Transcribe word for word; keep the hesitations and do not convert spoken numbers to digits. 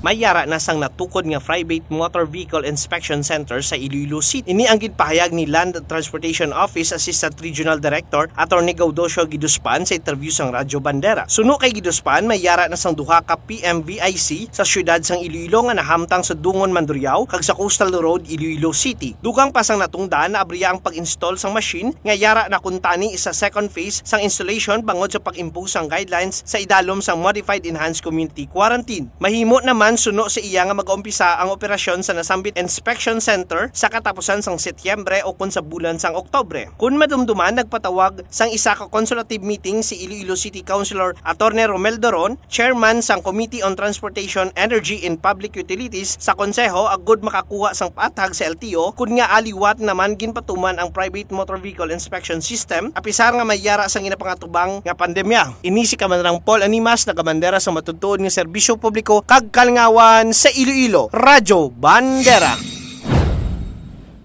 may yara na sang natukod nga Private Motor Vehicle Inspection Center sa Iloilo City. Ini ang ginpahayag ni Land Transportation Office Assistant Regional Director Attorney Gaudocio Giduspan sa interview sang Radyo Bandera. Suno kay Giduspan, may yara na sang duha ka P M V I C sa siyudad sang Iloilo nga nahamtang sa Dungon Mandurriao kag sa Coastal Road, Iloilo City. Dugang pa sang natungdan, naabriya ang pag-install sang machine nga yara na kuntani sa second phase sang installation bangod sa pag-impose sang guidelines sa idalom sang Modified Enhanced Community Quarantine. Mahimo naman suno sa iya nga mag-umpisa ang operasyon sa nasambit inspection center sa katapusan sang Setyembre o kon sa bulan sang Oktobre. Kun madumduman, nagpatawag sang isa ka consultative meeting si Iloilo City Councilor Attorney Romel Doron, chairman sang Committee on Transportation, Energy and Public Utilities sa Konseho, agud makakuha sang paathag sa L T O kun ngaa liwat naman ginpatuman ang Private Motor Vehicle Inspection System, apisar nga may yara sang ginapangatubang nga pandemya. Ini si Kamanrang Paul Animas, nagabandera sa matutuod nga serbisyo publiko kag kalingawan sa Iloilo, Radyo Bandera.